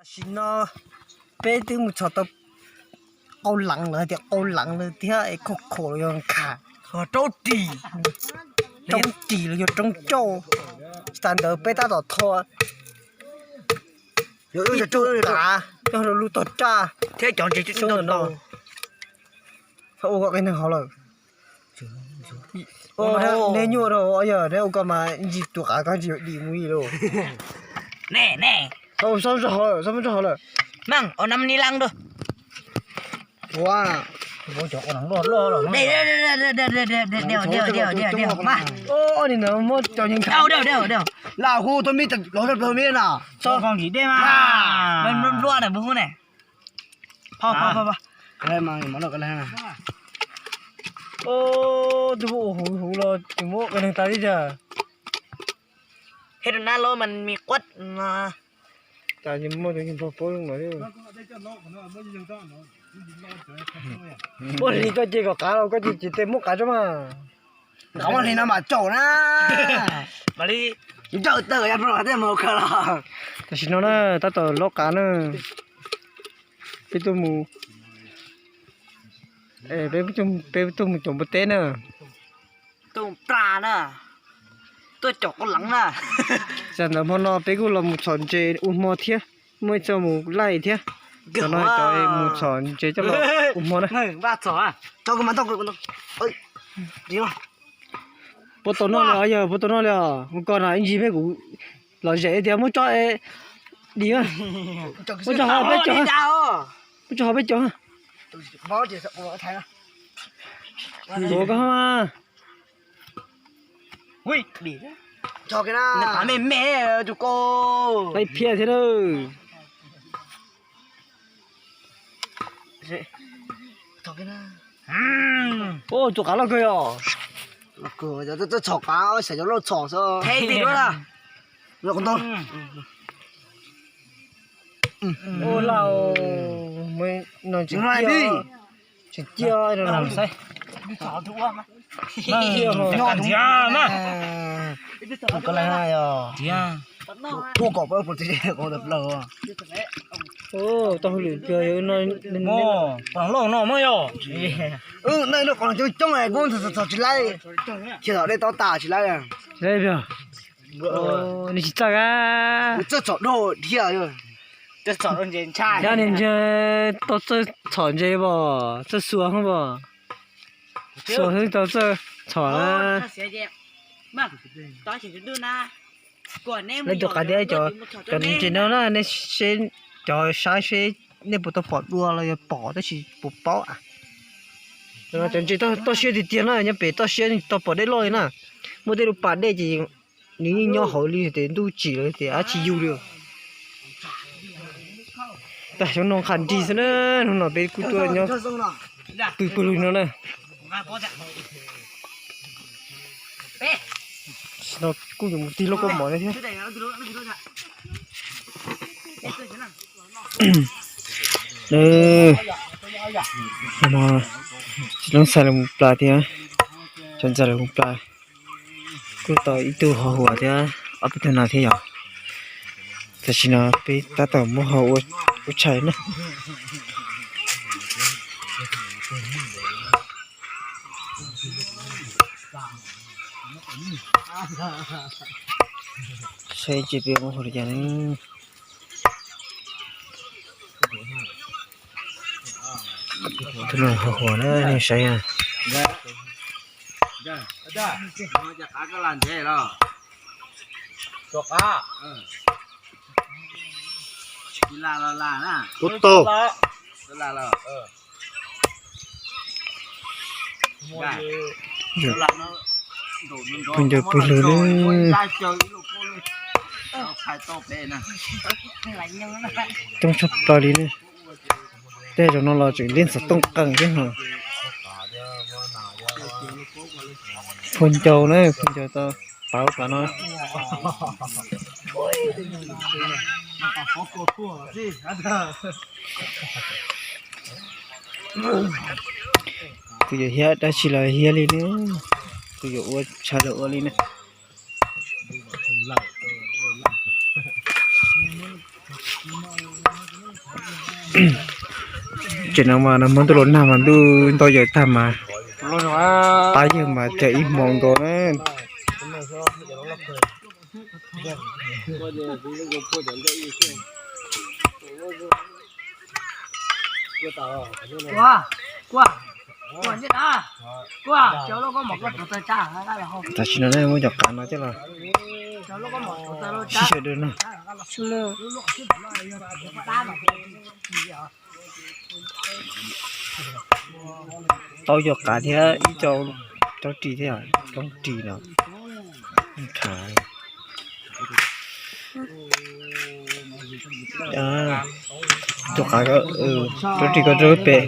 Tam sim no peb twb mus txhom tau qau leev lawm, hais tias qau leev lawm thiab es khauj khaum los yog nkhav, roob ris, roob ris los yog roob cauj. Tsis tas ntawd peb tab tom tho ib tug qav coj lub tog raj thiab cov ntses coob coob no. Txhob ua koj qe neeg hov lawm. Neb nyuaj rau yog neb ua koj mas ntsis tus qav koj ntsis yuav dim mus li lauj. Txhob mus tso hov lawm, txhob mus tso hov lawm. Ua, lam hu tus me los rau tus me na. Tus ua huv huv los tsis muab qe neeg tas li tiag. He rau nab los mas me quaj. Cas muaj tus npog paub zoo no. Muaj hli koj ces kom qav los koj ces ces tej muab qav tso mas. Nqa muaj hli no mas caum na. Mam li nrawm tawm ya rau tej mus kawg los. Tam sim no na tab tom lob qav na. Peb tuaj mus, peb tuaj mus caum npua teb na. Tuaj plas na, tuaj caum qau leev na. Tam ntawd hmo no peb kuj los mus txhom ntses ua hmo thiab, muaj ib txoj mus laij thiab. Tam no cov mus txhom ntses coj los ua hmo na. Puas tau noj li os, yog puas tau noj li os? Mus koj na ib ntsis peb kuv lom zem tias muab tso dim, muab tso hov peb cog, muab tso hov peb cog. Tuav koj mas. Qav me me tus ko, qav phiaj thiab lawm. Ua tus qav loj kawg yom. Txhom qav xyov cov loj txhom xwb. Ua lauj, tsis ciaj. Tau hauj lwm kawg no. Qos loj no mas yog. Coob coob kuv txhom tsis laib. Cia tom dej tob tas tsis laib. Tsis laib, nws tsis txawj a. Txawj txhom dhau thiab. Yog niag ntse tau txawj txhom ntses pom, txawj xuas hoob pom. Xuas hoob tau txawj txhom na. Lawv tus qav tias cov ntses no na, nej seb, cov saib seb nej puas tau pom dua los yog pom tab sis puas paub. Cov ntses toj siab tiag tiag na, nyob pem toj siab tsis tau pom dej loj li na. Muaj tej lub pas dej ces nws yeej nyob hauv li tias ntuj tsim los tias dab tsi yug li. Tag xyov no qhov nrig xwb na, hnub no peb kuj tuaj nyob pw pw lug no na. No kuj yuav mus tig lauj kaub mom thiab. Tsis txhob xav lawv mus plas thiab, tsis txhob xav lawv mus plas. Kuj tau ib tug ho huam thiab ob peb tug nas thiab yom. Tam sim no peb tab tom muab ho ua tshais na. Saib ntsis peb muab ho li cas ne. Tus no ho huam na nej saib na. Kuv tau. Phooj ywg pw lug na. Coob tshaj plaws li na. Tej zaum no los tseem liab ntxhov tooj qees thiab no. Phooj ywg na, phooj ywg tau pauv tas no. Tus yuav hiab dab tsi los hiab li na, tus yuav ua tshais los ua li na. Ces no mas nag hmo ntuj los nag mas ntuj ntau yawm tag mas pab yawg mas cawm ib hmo nkaus na. Tam sim no muab cov qav no coj los sib sawv daws no. Tau cov qav thiab ib co rab ris thiab, rab ris no. Cov qav, rab ris ko rau pem.